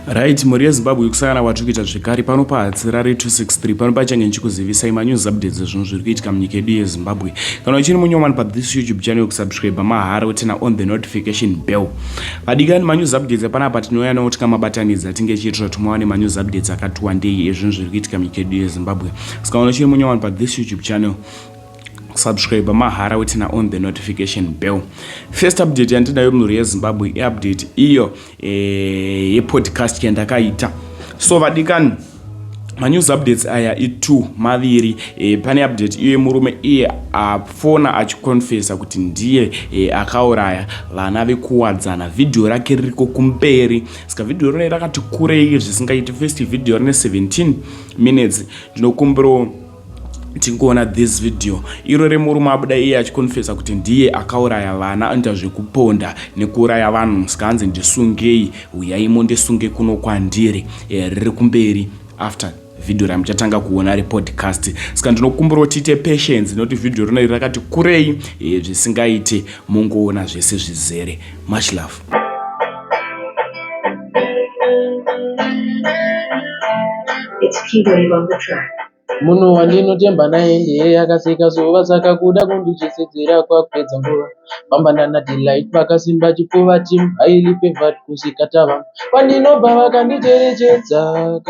Right, mhuri yeZimbabwe, kusangana kwatiri kuita zvekare pano paHatsirare 263. Pano pachange ndichikuzivisai manews updates ezvinhu zviri kuitika munyika yedu yeZimbabwe. Kana uchiri munyowani pathis YouTube channel, kusubscribe mahara, uturn on the notification bell. Vadikani, manews updates apanapa tinouya nawo tikamabatanidza, tinge chiitira kuti muwane manews updates akati wandei ezvinhu zviri kuitika munyika yedu yeZimbabwe. Saka kana uchiri munyowani pathis YouTube channel, subscribe mahara, uturn on the notification bell. First update yandinayo, mhuri yeZimbabwe, iupdate iyo yepodcast yandakaita. So vadikani, manews updates aya i2, maviri. Pane update iyo yemurume iye afona achiconfessa kuti ndiye akauraya vana vekuWadzana. Vhidhiyo rake ririko kumberi. Saka vhidhiyo rinoi rakati kurei zvisingaiti. First video rine 17 minutes. Ndinokumbirawo tingoona this video iro remurume abuda iye achiconfessa kuti ndiye akauraya vana, anoita zvekuponda nekuuraya vanhu. Saka hanzi, "Ndisungei, uyai mundisunge kuno kwandiri." Riri kumberi after vhidhiyo ramuchatanga kuona repodcast. Saka ndinokumbira kuti tiite patience nekuti vhidhiyo rinoi rakati kurei zvisingaiti. Mungoona zvese zvizere. Much love. It's Keywave on the track. Munhu wandinotemba naye ndiye akaseka zuva, saka kuda kundityisidzira kwakupedza nguva. Mambandana Delight vakasimba chipfuva, team highly favored kusvika tava kwandinobva. Vakandicherechedza,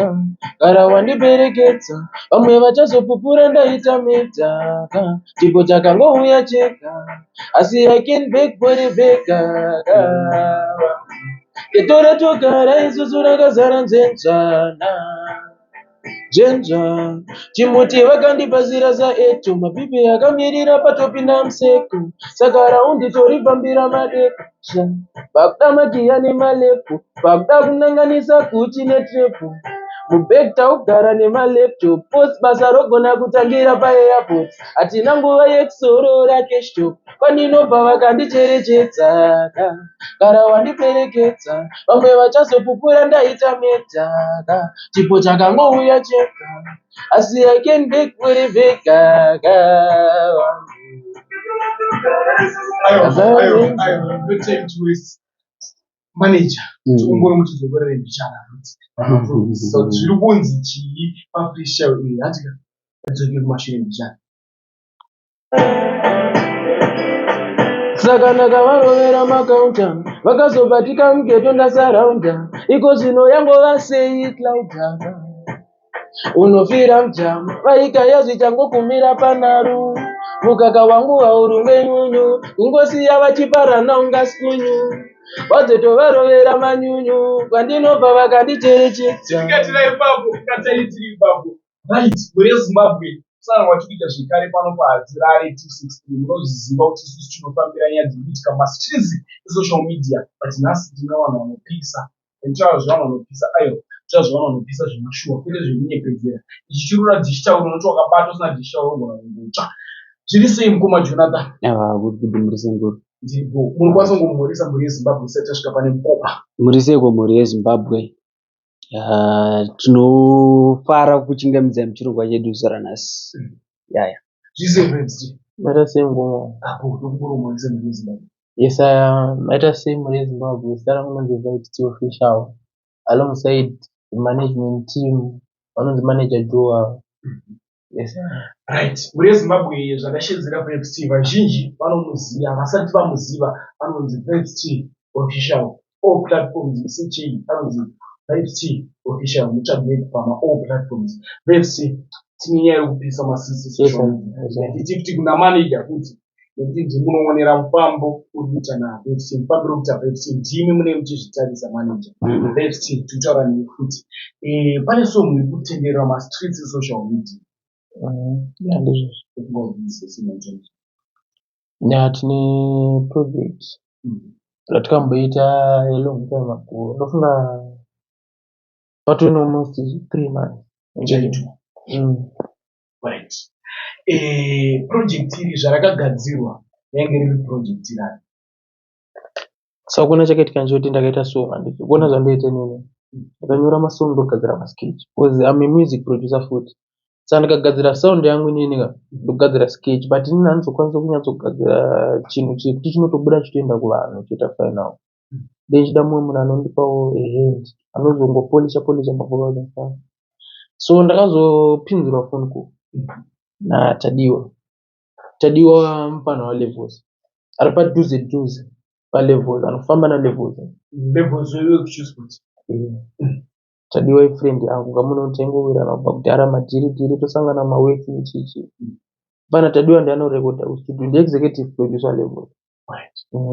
gara wandiperekedza, vamwe vachazopupura ndaita meta. Chipo chakangouya chega, asi I can beg for a beggar. Ghetto ratogara isusu rakazara nzenzvana nzvenzva. Chimuti vakandipazira saeto, mapipi akamirira patopinda museko, saka raundi torifambira madeko. Pakuda magiya nemalepo, pakuda kunanganisa Gucci netrepo, mubhegi taugara nemalaptop post. Basa rogona kutangira paairport, hatina nguva yekusorora cashtalk. Kwandinobva vakandicherechedza, gara wandiperekedza, vamwe vachazopupura ndaita meta. Chipo chakangouya chega, asi I can beg for a beggar. Aiwa, aiwa, aiwa, no time to waste, manager. Tikumbura kuti dzokorere mbichana futi. So zviri kunzi chii pafreestyle iyi? Hatika adzoke kumashure mbichana. Saka ndakavarovera macounter, vakazobatika mughetto, ndasaraunda iko zvino yangova sei cloud. Unofira mujamu, vaikaya zvichangokumira panaru. Mukaka wangu haurungwe nyunyu, kungosiya vachiparana ungaskunyu, wazotovarovera manyunyu. Kwandinobva vakandicherechedza. Tikatira ipapo, katai tiri ipapo. Right, mhuri yeZimbabwe, kusangana kwatiri kuita zvekare pano paHadzirare 263. Munozviziva kuti isusu tinofambira nyaya dziri kuitika mumastreets esocial media, but nhasi tina vanhu vanopisa. Nditaura zvevanhu vanopisa, aiwa, taura zvevanhu vanopisa zvemashuwa, kwete zvekunyepedzera. Ichi chirura digital, unoti wakabata usina digital unogona kungotsva. Zviri sei, mukoma Jonathan? Aiwa, good good, muri sei, nguru? Ndiripo. Munokwanisa kungomhoresa mhuri yeZimbabwe isati tasvika pane mukoma? Muri seiko, mhuri yeZimbabwe? Tinofara kukuchingamidzai muchirongwa chedu zuva ranhasi. Yaya. Zviri sei, Vibes? Maita sei, ngoma? Apo tokumboromhoresa mhuri yeZimbabwe. Yes, maita sei, mhuri yeZimbabwe? Zita rangu rinonzi Vibes T Official, alongside the management team vanonzi Manager Joe. Yes. Right, mhuri yeZimbabwe, zvakashedzera Vibes T, vazhinji vanomuziva, vasati vamuziva, anonzi Vibes T Official. All platforms ch anonzi Vibes T Official, mutsvagei pama all platforms. Vibes T, tine nyaya yekupisa masisi social media. Tichiti kuti kuna manager futi, nekuti ndimunoonera mufambo uri kuita naVibes T, mufambiro uri kuita Vibes T, ndimi munenge muchizvitarisa. Manager Vibes T, tikutaura newe futi. Pane song iri kutenderera mastreets esocial media. Yeah, ndizvozvo. Ekungobvisa sinochonzo. Yeah, tine project ratikamboita a long time ago. Ndofunga patone almost 3 months. Chaitwa. Right, project iri zvarakagadzirwa, yainge riri project rani? Saka kuona chakaitika ndechekuti ndakaita song, handiti? Kuona zvandoita inini, ndakanyora masong, ndogadzira masketch, because I'm a music producer futi. Saka ndikagadzira sound yangu inini ka, ndogadzira sketch, but inini handizokwanisa kunyatsogadzira chinhu chekuti chinotobuda chitoenda kuvanhu, choita final. Ndichida mumwe munhu anondipawo a hand, anozongopolisha polisha mavocals and stuff. So ndakazopinzirwa phone call naTadiwa. Tadiwa mupfanha waLevels, ari padhuze dhuze paLevels, anofamba naLevels. Levels wekuChillspot. Tadiwa ifriend yangu, kamunhu taingowirirana kubva kudhara, madhiri dhiri, tosangana maweki, chichi. Mupfanha Tadiwa ndiye anorekodha kustudio, ndiexecutive producer waLevels.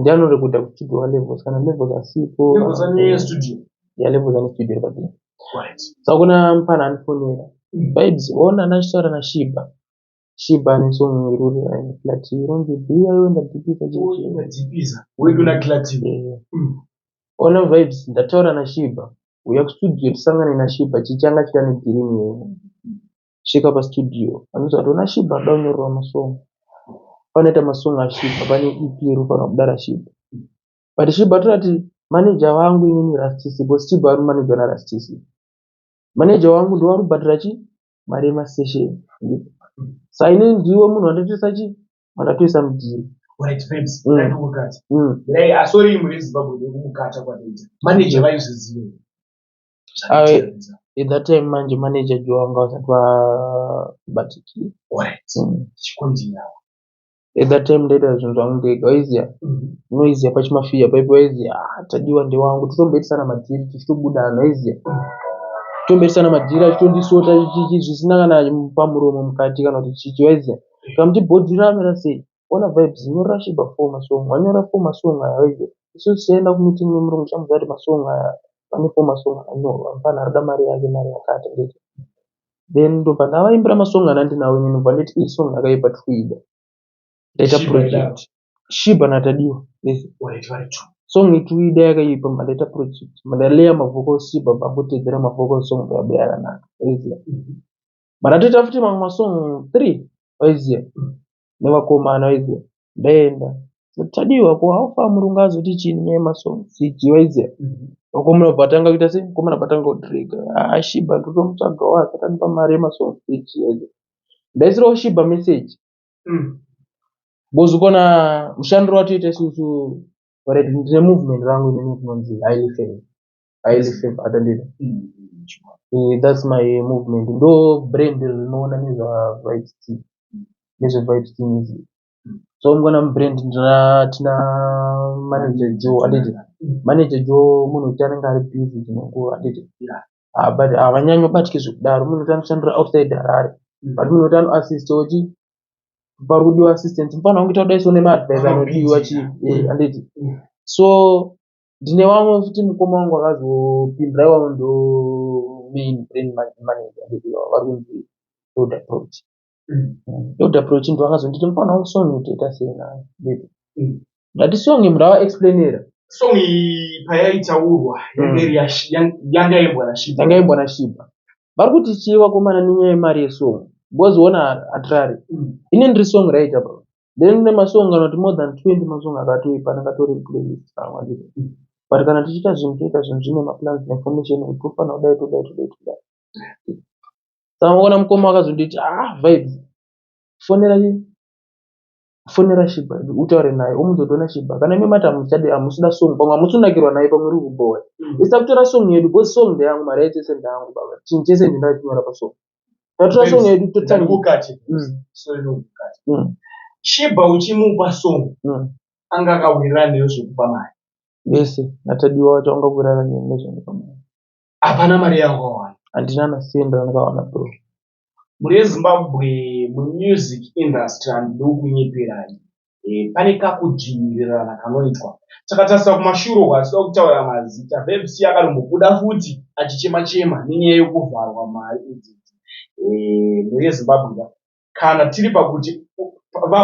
Ndiye anorekodha kustudio waLevels kana Levels asipo. Levels ane studio? Yeah, Levels ane studio padhuze. Saka kuna mupfanha andifonera, "Vibes, ona ndachitaura naShiba. Shiba ane song iri Platy inonzi Bhiya, iwe ndadhipisa chichi." Ndadhipisa wedu naClaty. "Ona Vibes, ndataura naShiba, uya kustudio tisangane naShiba." Chichi anga achida nedhiri newe. Svika pastudio, anoziva kuti ona Shiba ada kunyorerwa masong. Panoita masong aShiba, pane EP iri kufanira kubuda raShiba. But Shiba toda manager vangu inini Rastisi, because Shiba ari manager naRastisi. Manager wangu ndiwo ari kubhadhara chi mari yemasession. Saka inini ndiwe munhu wandatoisa chi wandatoisa mudhiri. Right, Vibes. Ndakukata. Dai, sorry muri Zimbabwe nekumukata kwataita. Manager vaizviziva? At that time manje manager Joe wanga vasati vabatikira. Alright. Chikondinya. At that time ndaita zvinhu zvangu ndega, waiziya. Unoiziya pachimafiya paipo, waiziya, ah, Tadiwa ndewangu, totomboitisana madhiri tichitobudana, waiziya. Tomboitisana madhiri achitondisota chichi zvisina kana pamuromo mukati kana kuti chichi, waiziya. Kamuti bhodhi ramira sei? Ona Vibes, nyorera Shiba four masong. Wanyora four masong aya, waiziya. Isusu tichaenda kumeeting nemurungu, tichamuudza kuti masong aya, pane four masong akanyorwa, mupfanha arikuda mari yake, mari yakati ndeti. Then ndobva ndavaimbira masong andinawo inini, ndobva nditi iyi song yakaipa, tiri kuida. Ndaita Shiba. project. Shiba naTadiwa. Yes. Alright, vari two. Song ituida yakaipa, mandaita project. Mandaleya mavocals, Shiba bambotedzera mavocals, song yabuda yakanaka. Waiziya. Mandatoita futi mamwe masong three, waiziya. Nevakomana, waiziya. Ndaenda. Tadiwa ko haufa murungu azoti chii nenyaya yemasong CG, waiziya. Vakomana bva vatanga kuita sei? Mukomana bva kudhirega. Ah, Shiba ndotomutsvagawo asati andipa mari yemasong CG, waiziya. Ndaisirawo Shiba message. Because ukona mushandiro watoita isusu, alright, ndine movement rangu inini rinonzi Highly Favored. Highly Favored, anditi. That's my movement. Ndo brand rinoona nezva Vibes T. Nezve Vibes T Music. So mukona mubrand tina manager Joe, anditi. Manager Joe munhu kuti anenge ari busy dzimwe nguva, anditi. Ah, but havanyanyobatiki zvekudaro, munhu kuti anoshandira outside Harare. But munhu kuti anoassistawo chi pari kudiwa assistance, mufanira kunge tadaiso nemaadvice anodiwa chi, anditi. So ndine vamwe futi, mukoma wangu akazopindira, ivavo ndo main brand manager, anditi, vari kunzi Elder Approach. Elder Approach ndo akazonditi, "Mufana wangu, song toita sei nayo?" Anditi. Ndati song iyi ndavaexplainera. Song iyi payaitaurwa yanga iri yanga yaimbwa naShiba. Yanga yaimbwa naShiba. Vari kuti chii vakomana nenyaya yemari yesong? Because ona hatirari. Ini ndiri song writer bro. Then ndine masong kana kuti more than 20 masong akatoipa anenge atori muplaylist rangu, anditi. But kana tichiita zvinhu, toita zvinhu zvine maplans neinformation kuti tofanira kudai, todai, todai, todai. Saka ukaona mukoma akazonditi, "Ah, Vibes, fonera chii? Fonera Shiba utaure naye, umuudze kuti ona Shiba, kana imi mati hamuchadi, hamusida song, pamwe hamusi kunakirwa naye, pamwe iri kubhowa. Isa kutora song yedu, because song ndeyangu, mari yacho yese ndeyangu baba. Chinhu chese ndindachinyora pasong. Tatora song yedu totangira." Ndikukati. Sorry, nokukati. Shiba uchimupa song, anga akawirirana newe zvekupa mari? Vese naTadiwa wacho anga kuwirirana neni nezvandipa mari. Hapana mari yawakawana? Handina nasendi randakawana, bro. Mhuri yeZimbabwe, mumusic industry, handidi kunyeperai, pane kakudzvinyirirana kanoitwa. Takatarisa kumashure uko, hatida kutaura mazita, Vibes akatombobuda futi achichema chema nenyaya yekuvharwa mari idzidzi. Mhuri yeZimbabwe, kana tiri pakuti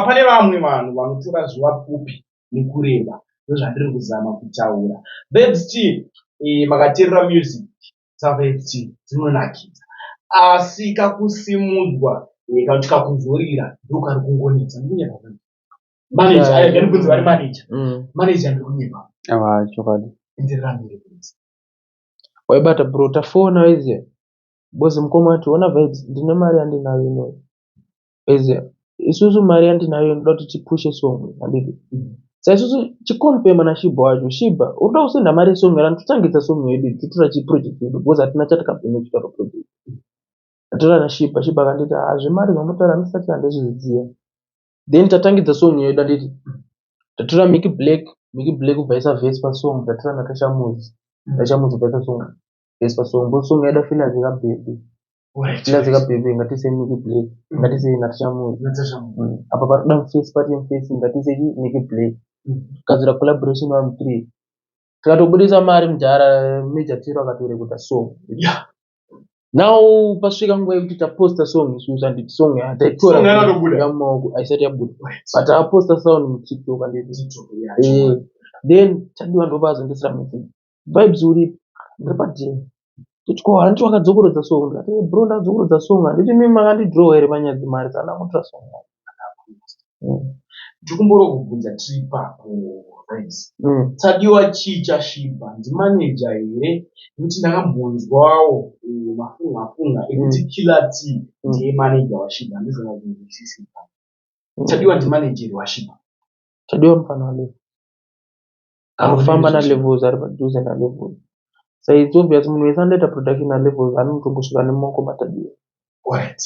pane vamwe vanhu vanotora zuva pfupi nekureba, ndozvandiri kuzama kutaura. Vibes T, makateerera music dzaVibes T, dzinonakidza, asi kakusimudzwa kana kuti kakuzorira ndokari kungonetsa. Ndikunyepa, manager? Aya ndiri vari manager. Manager, ndiri kunyepa? Aiwa, chokwadi. Enderera mberi, please. Waibata bro, tafona, waiziya. Because mukoma ati, "Ona Vibes, ndine mari yandinayo inoyi, waiziya. Isusu mari yandinayo inoda kuti tipushe song, handiti? Saisusu chiconfirma naShibha wacho. Shibha, urikuda kusenda mari yesong here? Totangidza song yedu totora chiproject yedu because hatina chatikabhenefita paproject. Tatora naShibha, Shibha akanditi haa zvemari zvamunotaura handisati handizviziva. Then tatangidza song yedu handiti tatora Mickey Black, Mickey Black kubva aisa verse pasong, tatora Natasha Muzi, Natasha Muzi kubva aisa song verse pasong. Because song yaida Philas kaBhebhe. Philas kaBhebhe ngatiise Mickey Black, ngatiise Natasha Muzi. Natasha Muzi. Apa parikuda mufesi pati mufesi ngatiise Mickey Black. Kugadzira collaboration vanhu three. Tikatobudisa mari mudhara Major Tero akatorekodha song. Now pasvika nguva yekuti taposta song isusu handiti song Song yakatobuda. yataitora mumaoko haisati yabuda. But taposta sound muTikTok handiti. Then Tadiwa ndopaazondisira message. Vibes uripi? Ndiri padheni. Toti ko handiti wakadzokorodza song? Ndikati "Eh, bro ndadzokorodza song handiti mimi makandidhirowa here panyaya dzemari saka ndakutora song yangu. Ndikumboro kubvunza tiri ipapo Vibes. Tadiwa chii chaShibha ndimaneja here nekuti ndakambonzwawo mafunga funga ekuti Killer T ndiye maneja waShibha handizona kunzwisisa. Tadiwa ndimanejeri waShibha. Tadiwa mufana waLevels. Anofamba naLevels ari padhuze naLevels. So it's obvious munhu wese anoita production naLevels anotongosvika nemaoko maTadiwa. Alright.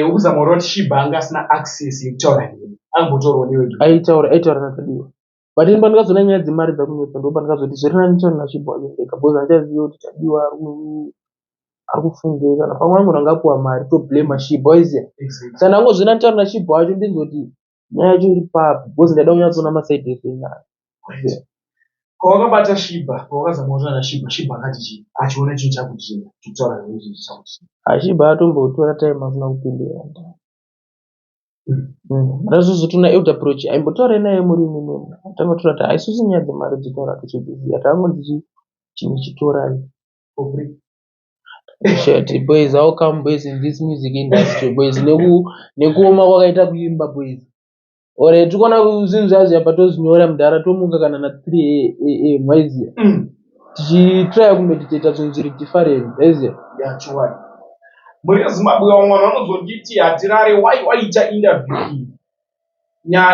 Ukuzama kureva kuti Shibha anga asina access yekutaura newe. Angotaurawo newe. Aitaura naTadiwa. But ini pandikazoona nyaya dzemari dzakunetsa ndo pandikazoti zviri nani nditaure naShibha wacho ndega because handichazivi kuti Tadiwa ari kufungei kana pamwe angona angapiwa mari toblame Shibha waiziya. Saka ndangozviona nditaure naShibha wacho ndinzoti nyaya yacho iri papi because ndaida kunyatsoona maside ese enyaya. Pawakabata Shibha, pawakazama kutaura naShibha, Shibha akati chii? Achiona chinhu chakutrenda, chikutaura newe chinhu chakutrenda. Shibha atombotora time asina kupindura. Ndazozotona Elder Proch aimbotaura naye muri imimi. Tanga taura kuti haisusu nyaya dzemari dzotaura tichidziziva tangonzi chinhu chitorai. For free. Shit, boys, how come boys in this music industry boys nekuoma kwakaita kuimba boys. Ore tikuona zvinhu zvazvo apa tozvinyora mudhara tomuka kana na 3 am waiziya. Tichitraya kumeditata zvinhu zviri different waiziya. Yeah, chokwadi. Mhuri yeZimbabwe vamwe vanhu vanozonditi hatirare wai waita interview iyi.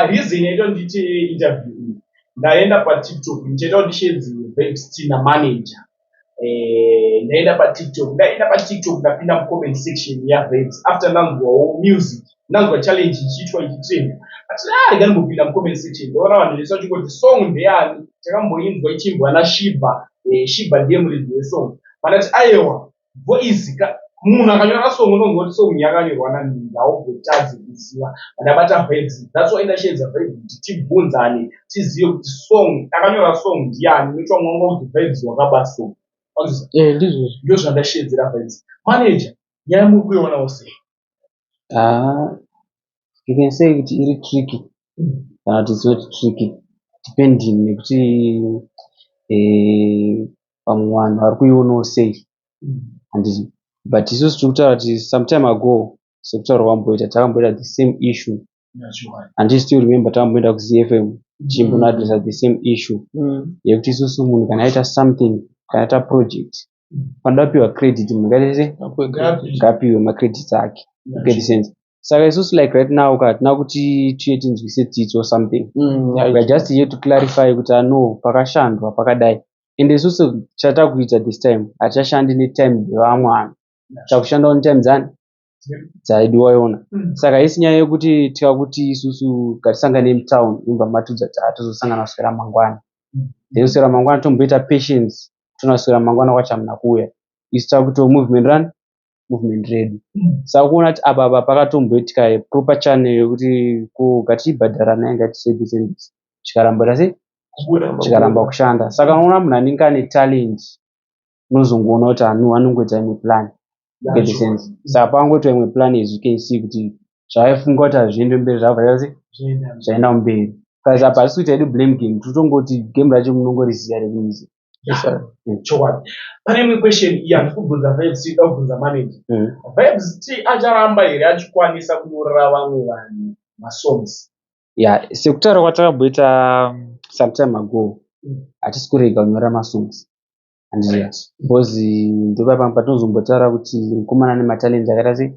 Reason yaita kuti ndiite interview iyi. Ndaenda paTikTok ndichaita kuti ndisheedzerwe Vibes T namanager. Ndaenda paTikTok, ndaenda paTikTok ndapinda mucomment section yaVibes after ndanzwawo music, ndanzwa challenge ichiitwa ichitrenda. But rega ndimbopinda mucomment section ndaona vanhu vese vachingoti song ndeyani, takamboinzwa ichiimbwa naShibha, Shibha ndiye muridzi wesong. Pandati aiwa voice munhu akanyora song unonzwa kuti song yakanyorwa nani haugotadzi kuziva. Ndabata Vibes, that's why ndasheedza Vibes kuti tibvunzane tizive kuti song akanyora song ndiani nekuti vamwe vanga kuti Vibes wakaba song. Wanzwisisa? Ndizvozvo. Ndizvo zvandasheedzera Vibes. Manager, nyaya muri kuionawo sei? You can say kuti iri tricky kana kuti it's not tricky depending nekuti vamwe vanhu vari kuionawo sei handiti. But isusu tiri kutaura kuti some time ago sekutaura kwamboita takamboita the same issue. Handiti still remember takamboenda kuZFM tichimbonoadressa the same issue yekuti isusu munhu kana aita something kana aita project panoda kupiwa credit munhu ngaite sei ngaapiwe macredits ake. You get the sense. Saka isusu like right now hatina kuti tiye tinzwise tsitsi or something. We are just here to clarify kuti ano pakashandwa pakadai. Ende isusu chatakuita this time hatichashandi netime dzevamwe vanhu. Takushandawo netime dzani dzaidiwa iwona. Saka haisi nyaya yekuti tikakuti isusu ngatisangane mutown imba matudza kuti tozosangana kuswera mangwana. Then kuswera mangwana tomboita patience tonoswera mangwana kwacho hamuna kuuya. Isu takuitawo movement run movement redu. Saka kuona kuti apa pakatomboitika proper channel yekuti ko ngatichibhadharanai ngatiite this and this. Chikaramba sei? Chikaramba kushanda. Saka unoona munhu anenge ane talent unozongoona kuti anongoita imwe plan. You get the sense. Saka pangoitwa imwe plan as you can see kuti zvaifunga kuti hazviendi mberi zvabva sei? Zvaenda mberi. Because apa hatisi kuita hedu blame game totongoti game racho munongoriziva remusic. Chokwadi. Pane imwe question iyi handisi kubvunza Vibes T, ndoda kubvunza manager. Vibes T acharamba here achikwanisa kunyorera vamwe vanhu masongs? Yeah, sekutaura kwatakamboita some time ago hatisi kurega kunyora masongs. Handiziva. Because ndopapa patinozombotaura kuti mukomana ane matalent akaita sei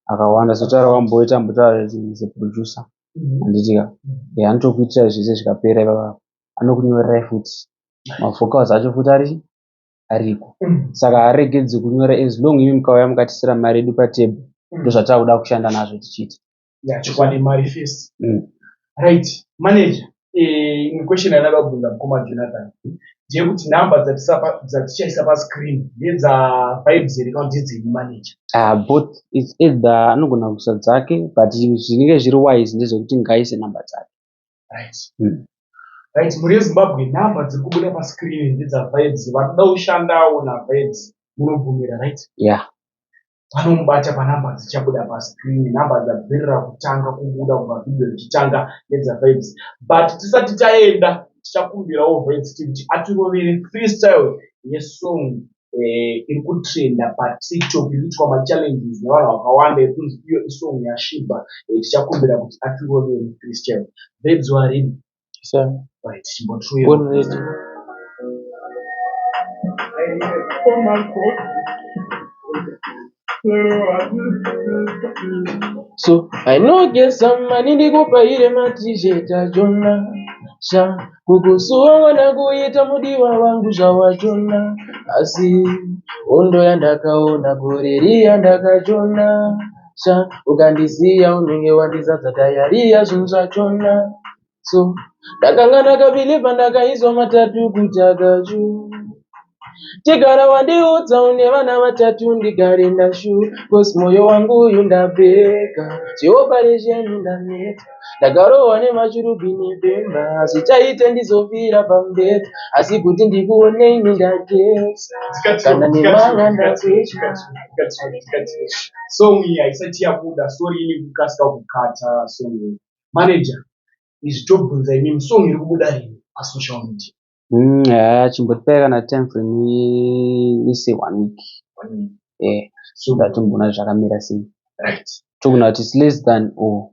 akawanda. Sekutaura kwamboita ambotaura kuti is a producer. Handiti ka? Anotokuitirai zvese zvikapera ipapa. Anokunyorerai futi. Mavocals acho futi ari ariko. Saka haaregedzi kunyora as long imi mukauya mukatisira mari yedu patable. Ndozvatakuda kushanda nazvo tichiita. Ya, chokwadi, mari first. Right, manager, imwe question yandada kubvunza mukoma Jonathan ndeyekuti nhamba dzatichaisa pascreen ndedzaVibes here kana kuti ndedzenyu, manager? Ah, both. It's either anogona kuisa dzake, but zvinenge zviri wise ndezvekuti ngaaise nhamba dzake. Right, mhuri yeZimbabwe, nhamba dziri kubuda pascreen ndedzaVibes. Vanoda kushandawo naVibes munobvumira, right? Yeah. Vanomubata panhamba dzichabuda pascreen. Nhamba dzabvirira kutanga kubuda kubva vhidhiyo richitanga ndedzaVibes. But tisati taenda, tichakumbirawo Vibes kuti atirovere freestyle yesong iri kutrenda paTikTok, iri kuitwa machallenges nevanhu vakawanda, iri kunzi iyo isong yaShibha. Tichakumbira kuti atirovere freestyle. Vibes, waready? Sir. Right, chimbotirovera. Born ready. Oh my God. So I no get some money, ndikupaire matishet achona sha kukusuwa wana kuita mudiwa wangu zvawachona, asi hondo yandakaona gore riya ndakachona sha ukandisiya unenge wandizadza diarrhoea zvinhu zvachona. So ndakanga ndakabeliever, ndakaiswa matatu kuti akachu tigara wandiudza une vana vatatu, ndigare ndashu cause moyo wangu uyu ndapeka chioperation ndaneta, ndakarohwa nemachurubi nepemba, zvichaite ndizofira pambeta, asi kuti ndikuonei ndageza kana nemanga ndakwecha. Song iyi haisati yabuda. Sorry, ini kukasika kukata song iyi. Manager, izvi tobvunza imimi, song iri kubuda rini pasocial media? Haa, chimbotipai kana time frame, let's say one week. One week. So ndatomboona zvakamira sei. Togona kuti it's less than or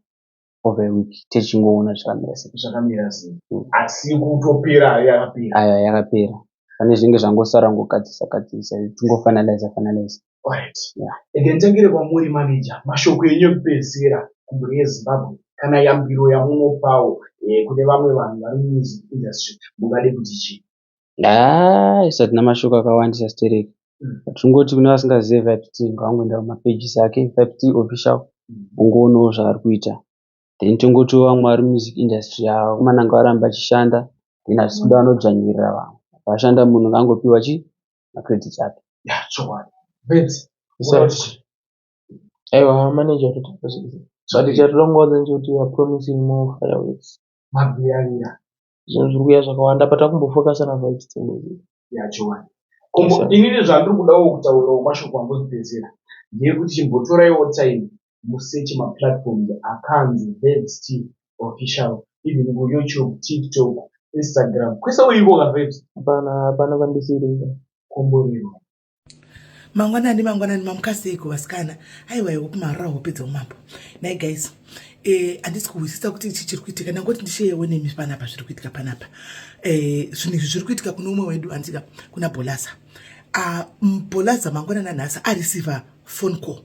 over a week, techingoona zvakamira sei. Zvakamira sei, asi kutopera yakapera? Aya, yakapera. Pane zvinenge zvangosara ngogadzirisa gadzirisa, tingofinaliza finaliza. Right. Yeah. Ege nditangire kwamuri, manager, mashoko enyu ekupedzisira kumhuri yeZimbabwe kana yambiro yamunopawo kune vamwe vanhu vari mumusic industry, mungade kuti chii? Haa, isati namashoko akawandisa stereki. Tingoti kune vasingazive Vibe T, ngavangoenda kumapages ake, Vibe T Official, ungoonawo zvaari kuita. Then tongotiwo vamwe vari mumusic industry ava, vakomana ngavaramba vachishanda. Then hatisi kuda vanodzvanyirira vamwe. Vashanda, munhu ngaangopiwa chi macredits ake. Ya, chokwadi. Vibes? Sir. Aiwa, manager totaura zvese, but chatoda ndechekuti we are promising more fireworks. Mabviyavira. Zvinhu zviri kuuya zvakawanda, but takumbofocusa naVibes T Music. Ya, chokwadi. Kombo inini zvandiri kudawo kutaurawo, mashoko angozvipedzera ndeyekuti chimbotoraiwo time musearch maplatforms akanzi Vibes T Official, even kuYouTube, TikTok, Instagram, kwese uriko kaVibes? Hapana, hapana kwandisiri. Komborero. Mangwanani, mangwanani, mamukaseiko vasikana? Aiwa, iwo kumarara hope dzeumambo. Nai guys, handisi kuhwisisa kuti ichi chiri kuitika. Ndangoti ndisharewo nemi panapa zviri kuitika panapa. Zvinhu izvi zviri kuitika kune umwe wedu, handika, kuna Bolaza. Bolaza mangwanani anhasi areceiva phone call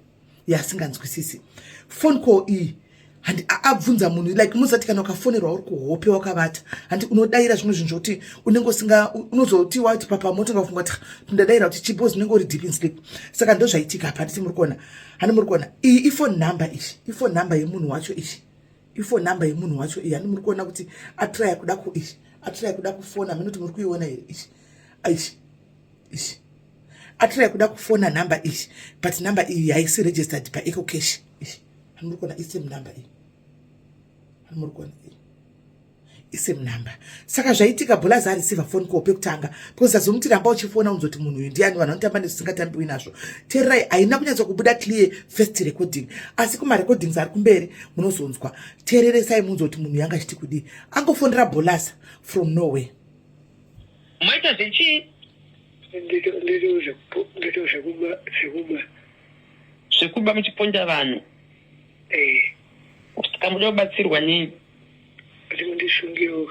yaasinganzwisisi. Phone call iyi, handi abvunza munhu, like muzati kana ukafonerwa uri kuhope wakavata, handi unodayira zvimwe zvinhu zvokuti unenge usinga unozoti wati papamoto ngafunga kuti ndadayira kuti chipozi unenge uri deep in sleep. Saka ndo zvaitika apa. Handiti muri kuona? Handi muri kuona iyi iphone number? Iyi iphone number yemunhu wacho. Iyi iphone number yemunhu wacho iyi. Handi muri kuona kuti atraya kuda ku iyi atraya kuda kufona minoti? Muri kuiona here iyi? Iyi, iyi atraya kuda kufona number iyi, but number iyi haisi registered paEcoCash. Iyi, muri kuona isame number iyi? Muri kuona iyi isame number? Saka zvaitika, Bholaza areceiva phone call pekutanga, because azomuti ramba uchifona unzoti munhu uyu ndiani. Vanhu vanotamba nezvisingatambiwi nazvo. Teererai, haina kunyatsa kubuda clear first recording, asi kumarecordings ari kumberi munozonzwa. Teereresai munzoti munhu yanga achiti kudii, angofonera Bholaza from nowhere. Maita zvechii? Ndito zvekuba, zvekuba. Zvekuba muchiponda vanhu? Eh. Saka muda kubatsirwa nei? Kuti mundisungewo.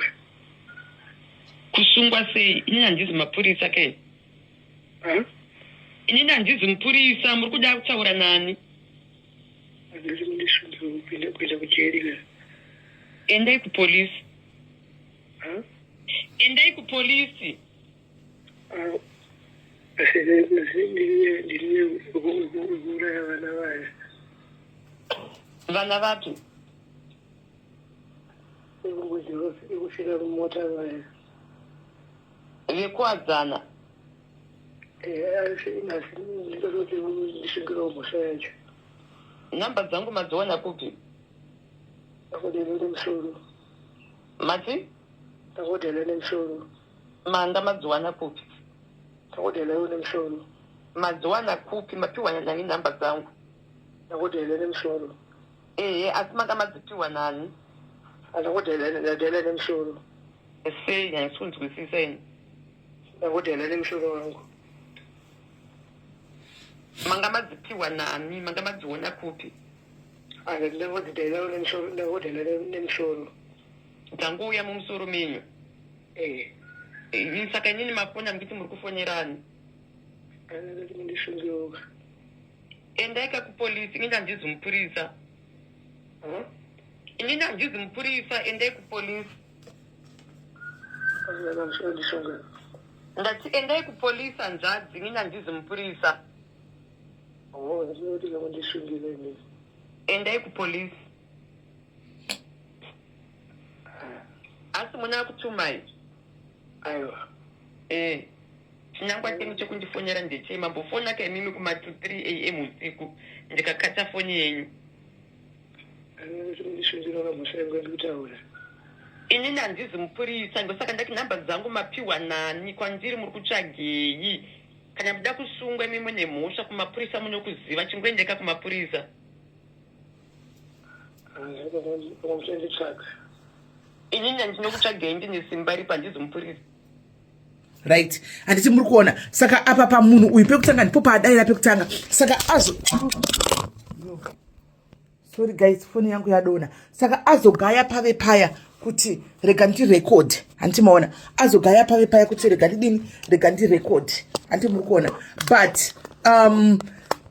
Kusungwa sei? Inini handizi mapurisa ke. Ha? Inini handizi mupurisa. Muri kuda kutaura nani? Handiti mundisungewo, kuenda kujeri ka. Endai kupolisi. Endai kupolisi. Ndiri kuuraya vana vaya. Vana vapi? Vekufira mumota vaya. Vekuwadzana. Asi ndinototi ndisungirawo mhosva yacho. Nhamba dzangu madziwana kupi? Ndakodhela nemusoro. Mati? Ndakodhela nemusoro. Manga madziwana kupi? Ndakodhela nemusoro. Madziwana kupi? Mapiwa nani nhamba dzangu? Ndakodhela nemusoro. Ehe, asi manga madzipiwa nani? Ndakodhela ndadhela nemusoro. Sei handisi kunzwisisa ini. Ndakodhela nemusoro wangu. Manga madzipiwa nani? Manga madziona kupi? Ndakodhela nemusoro. Ndakodhela nemusoro. Dzangouya mumusoro menyu. Eh. Saka inini mafona muchiti muri kufonerani? Ndati mundisungiroka. Endai ka kupolisi, inini handizi mupurisa. Inini handizi mupurisa, endai kupolisi. Ndisunga. Ndati endai kupolisi hanzvadzi, inini handizi mupurisa. Oh, ndinoti mundisungira inini. Endai kupolisi. Asi muna kutumai? Aiwa. Eh. Chinangwa chenyu chekundifonera ndechei? Mambofona ka imimi kuma 2 3 am usiku ndikakata foni yenyu. Ndinoti mundisungira mhosva yangu yandikutaura. Inini handizi mupurisa, ndosaka ndati nhamba dzangu mapiwa nani? Kwandiri muri kutsvagei? Kana muda kusungwa imi mune mhosva kumapurisa munokuziva, chingoendeka kumapurisa. Pamuchanditsvaga. Inini handinokutsvagei, ndine simba ripo, handizi mupurisa. Right, handiti muri kuona? Saka apa pamunhu uyu pekutanga ndipo paadaira pekutanga. Saka azo, sorry guys, foni yangu yadona. Saka azogaya pave paya kuti rega ndirecord, handiti maona? Azogaya pave paya kuti rega ndidini, rega ndirecord, handiti muri kuona? But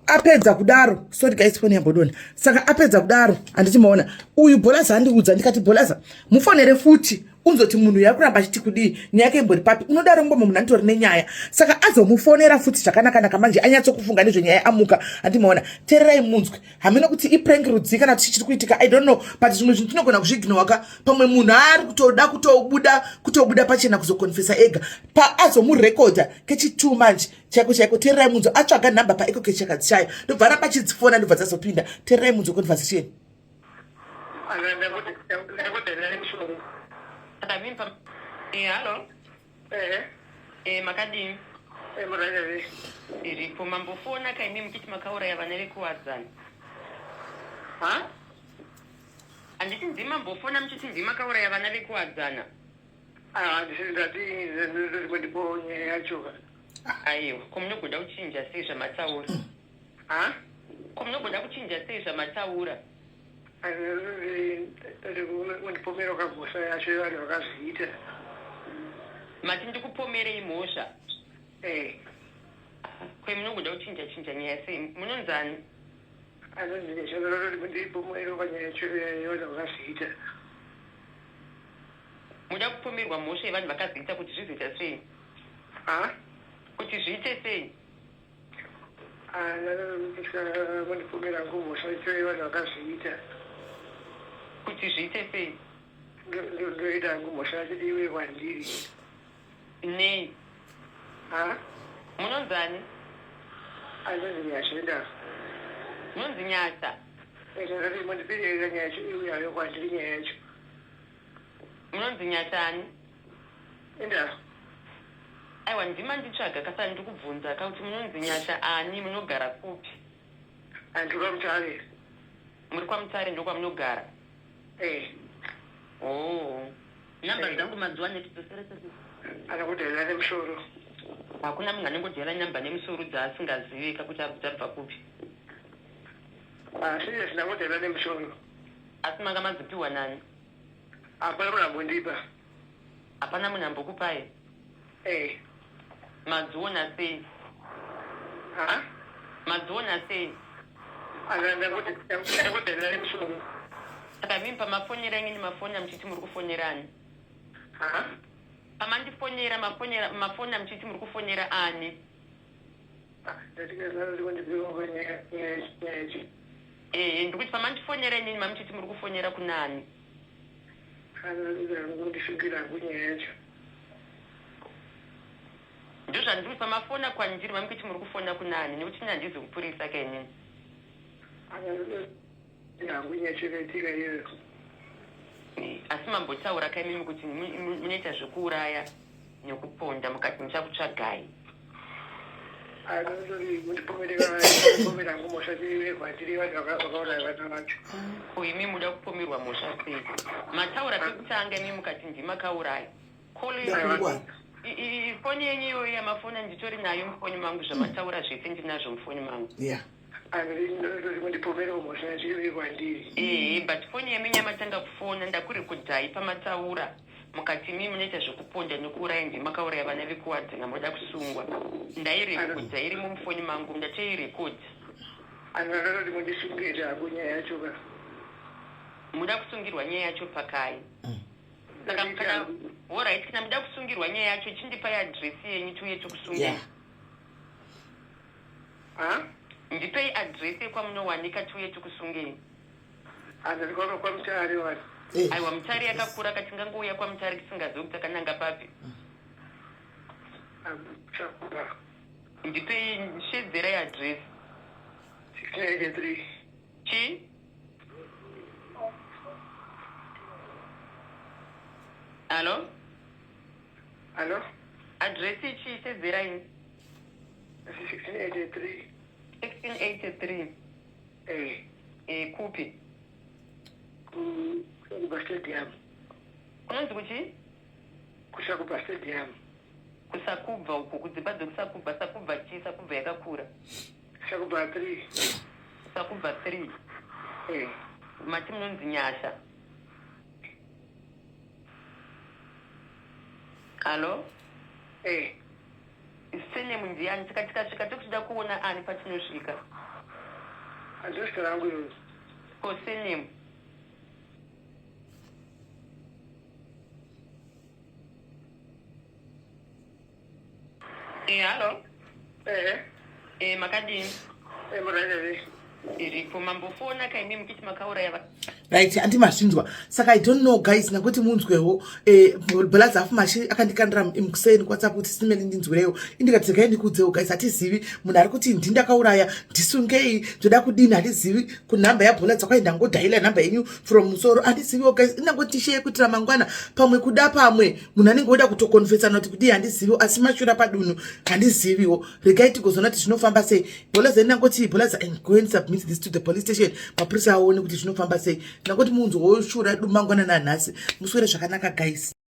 apedza kudaro, sorry guys, foni yambodona. Saka apedza kudaro, handiti maona, uyu Bholaza andiudza, ndikati, "Bholaza, mufonere futi unzoti munhu yakuramba achiti kudii, nyaya yake imbori papi?" Unodaro ngoma munhu anitori nenyaya. Saka azomufonera futi zvakanakanaka manje, anyatsokufunga nezvenyaya, amuka, handimaona? Teererai munzwe. Hamene kuti iprank rudzii kana kuti chichiri kuitika, I don't know, but zvimwe zvinhu tinogona kuzviignorwa. Pamwe munhu ari kutoda kutobuda pachena kuzokonfesa ega. Paazomurekodha kechi2 manje chaiko chaiko, teererai munzwe. Atsvaga nhamba paEcoCash, akadzishaya, ndobva aramba achidzifona, ndobva dzazopinda. Teererai munzwe conversation. Ndakodhela nemusoro. Saka mimi pa hello. Eh. Makadini? Eh, murayeri. Iripo. Mambofona ka imi muchiti makauraya vana vekuwadzana. Ha? Handiti ndimi mambofona muchiti ndimi makauraya vana vekuwadzana? Ah, ndati ndipo nyaya yacho. Aiwa, ko munogoda kuchinja sei zvamataura? Ha? Ko munogoda kuchinja sei zvamataura? Ndipomera mhosva yacho yevanhu vakazviita. Mati ndikupomerei mhosva? Eh. Kwe munogoda kuchinja chinja nyaya sei? Munonzani? Anonzi ndipomera panyaya yacho yevanhu vakazviita. Muda kupomerwa mhosva yevanhu vakazviita kuti zvizoita sei? Ha? Kuti zviite sei? Mandipomera mhosva yacho yevanhu vakazviita. Kuti zviite sei? Ndoita hangu mhosva yacho iwe kwandiri. Nei? Ha? Munonzani? Anonzi Nyasha. Munonzi Nyasha? Mandipirira nyaya yacho iuyayo kwandiri, nyaya yacho. Munonzi Nyashani? Inda. Aiwa, ndima nditsvaga kasani, ndikubvunza ka kuti munonzi Nyasha ani, munogara kupi? Andiri kwaMutare. Muri kwaMutare, ndokwamunogara? Eh. Oh, namba Eh. dzangu mazuva anetidzosera. Anakudhaira nemusoro. Hakuna munhu anongodhera namba nemusoro dzaasingazivi kakuti dzabva kupi. Asi ndakudhaira nemusoro. Asi manga madzipiwa nani? Hapana munhu ambondipa. Hapana munhu ambokupai? Eh. Madziona sei? Ha? Madziona sei? Ndakudhaira nemusoro. Saka mimi pamafonera inini mafonera muchiti muri kufonera ani? Ha? Pamandifonera mafonera mafona muchiti muri kufonera ani? Ehe, ndikuti pamandifonera inini mamuchiti muri kufonera kunani? Ndozvandiri kuti pamafona kwandiri mamukuti muri kufona kunani nekuti ini handizi mupurisa ka inini. Asi mambotaura ka imimi kuti munoita zvekuuraya nekuponda mukati muchakutsvagai. Ko imi muda kupomerwa mhosva sei? Mataura pekutanga imi mukati ndimakauraya. Foni yenyu iyoyo yamafona nditori nayo mufoni mangu zvamataura zvese ndinazvo mufoni mangu. Yeah. Ehe but foni yemi yamatanga kufona ndakurekodhai pamataura mukati imi munoita zvekuponda nekuuraya ndimi makauraya vana vekuwadzana moda kusungwa ndairekodha irimo mufoni mangu ndatoirekodha. Muda kusungirwa nyaya yacho pakai? Saka kana horait kana muda kusungirwa nyaya yacho chindipai address yenyu tiuye tikusungei. Yeah. Ha? Ndipei address yekwamunowanika tiuye tikusungei. Handati kwaka kwaMutare wani. Eh, Aiwa Mutare yakakura ka tingangouya kwaMutare tisingazivi kuti takananga papi. Chakura. Ndipei shedzerai address. 1683. Chii? Hallo? Hallo? Address ichii shedzerai. 1683. 1683. Eh. Eh, kupi? Kusakuba Stadium. Kunonzi kuchii? Kusakuba Stadium. Kusakubva uko, kudzimba dzekusakubva, sakubva chii, sakubva yakakura. Sakubva 3. Sakubva 3. Eh. Mati munonzi Nyasha. Hallo? Eh. Surname ndiyani? Saka tikasvika tokuchida kuona ani patinosvika? Handiro zita rangu iroro. Ko surname? Eh, hallo? Eh. Eh, makadini? Eh, murairere. Iripo mambofona kaimi muchiti makauraya va right andi mazvinzwa saka i don't know guys nakuti munzwewo eh, bholazi afu mashi akandikandira mukuseni kuwhatsapp kuti simeli ndinzwirewo indikati regai ndikuudzewo guys hatizivi munhu ari kuti ndindakauraya ndisungei ndoda kudini handizivi kunhamba yabholazi kwai ndangodhaila nhamba yenyu from musoro handiziviwo guys indangoti sheye kuitira mangwana pamwe kuda pamwe munhu anenge oda kutokonfesana kuti kudii handiziviwo asi mashura padunhu handiziviwo regai tigozoona kuti zvinofamba sei bholaza ndangoti bholaza and go and submit this to the police station mapurisa aone kuti zvinofamba sei ndangoti munzwa woshura dumangwana nanhasi muswere zvakanaka guys.